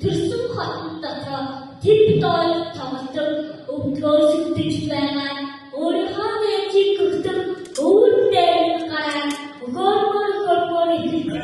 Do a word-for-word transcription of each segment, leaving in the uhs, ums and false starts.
Төрсөн хотын дотор тэд хоёр тоглодог, өвдгөө сүгтэж байгаа. Өөрийнхөө найзыг гүгдэг, өвөр дээрэнь гараад, хөөрмөөр, хөөрмөөр эхэлдэг.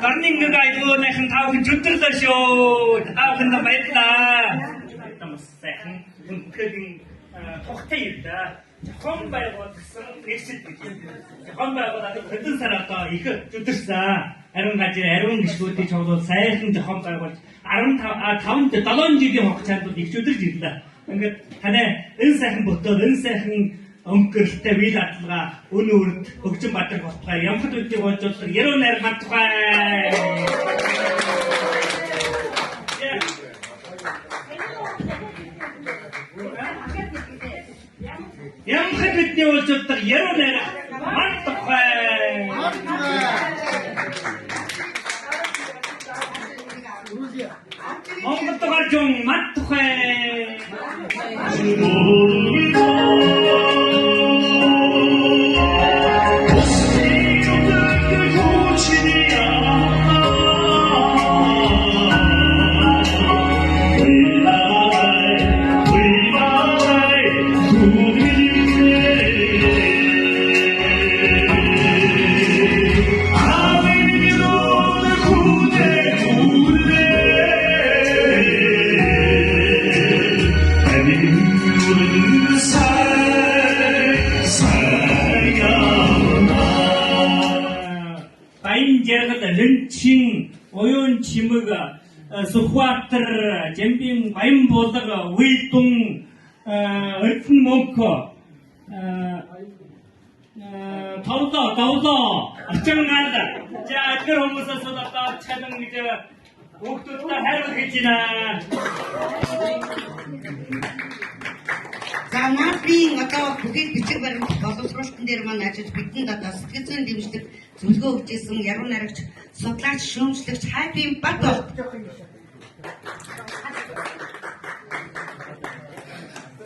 Гарнын нэгэ аялгын аймагтаа та бүхэндэ шүтэрлээ шүү. Та бүхэндэ баярлаа. Томс сайхан, үнэхээр, э, тухтай юм даа. Зохион байгуулагдсан нэгжид бии. Зохион байгуулагдаад хэдэн сар одоо ехэ шүтэрсэн. Ариун газар, ариун гишүүдые шууд сайхан зохион байгуулж, арбан тав, а, табан, долоон жилийн хугацаанд ехэ шүтэржэ ирлээ. Ингээд танай энэ сайхан бүтээл, энэ сайхан үнэхэртэй үйлэ адлага үнэн үрдэ хөгжим бадарха болтугай. Ямхад үдэнэй уулзалта, яруу найр мартахагүй. Ямхад үдэнэй уулзалта, яруу найр мартахагүй. Монгол тухай юм, мад тухай. Баян Жаргал, Ринчин, Уюун Чимэг, э, Сүхбаатар, Жамбин, Баян Булаг, Уйдун, э, Эрдэнэ Мүнхэ, э, э, Товлоо, Товлоо, Арчан гал. За, эдгээр хүмүүсээс одоо шалан гэж хүүхдүүдтэй хайр хүргэж байна. За, манайхин одоо бүхы бичиг баримт боловсруулалтан дээр манай ажил, бидэнд одоо сэтгэл зүйн дэмжлэг, зөвлөгөө өгч ирсэн яруу найрагч, судлаач, шүүмжлэгч Хайпын Бат бол.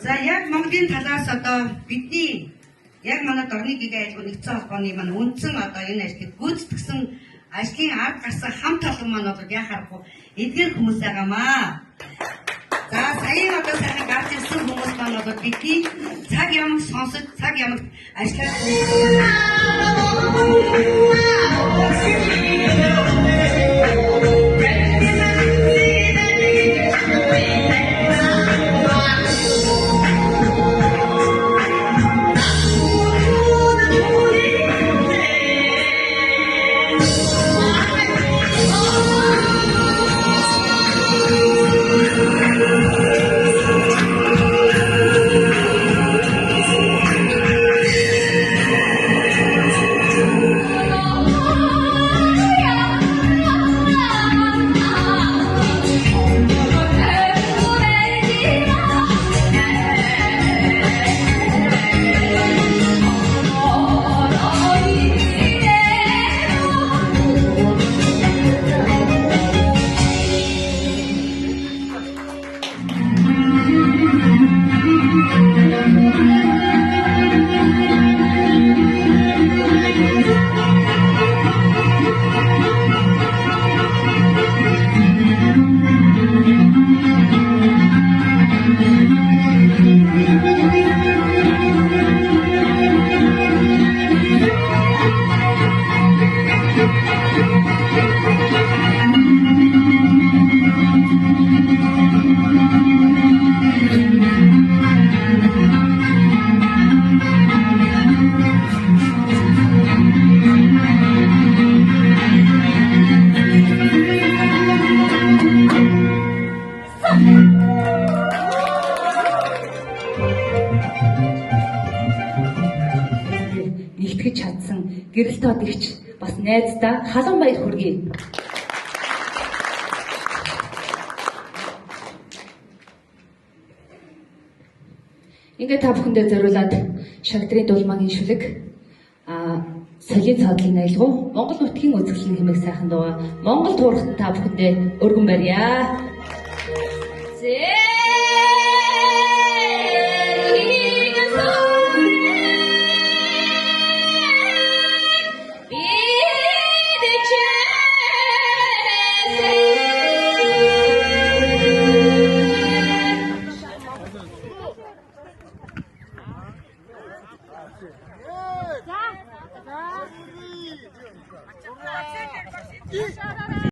За, яг Монголын талаас одоо бидний, яг манай Дорнын гэгээн аялгын нэгдсэн холбооны манай үндсэн одоо энэ ажлыг гүйцэтгсэн ажлын ард гарсан хамт олон маань бол яа харахгүй эдгээр хүмүүс байгаа маа. За, саяын одоо сайхан гарч ирсэн хүмүүс маань бол бидний цаг ямагт сонсож, цаг ямагт Тодогч, бас найздаа халуун баяр хүргэе. Ингээд та бүхэндээ зориулаад Шагдарын дулмаагийн шүлэг, а, Соёлын саадалай айлгуу, Монгол нутгийн үзэсгэлэн хэмээх сайхан дуугаа Монгол туурхатан та бүхэндээ өргөн барья.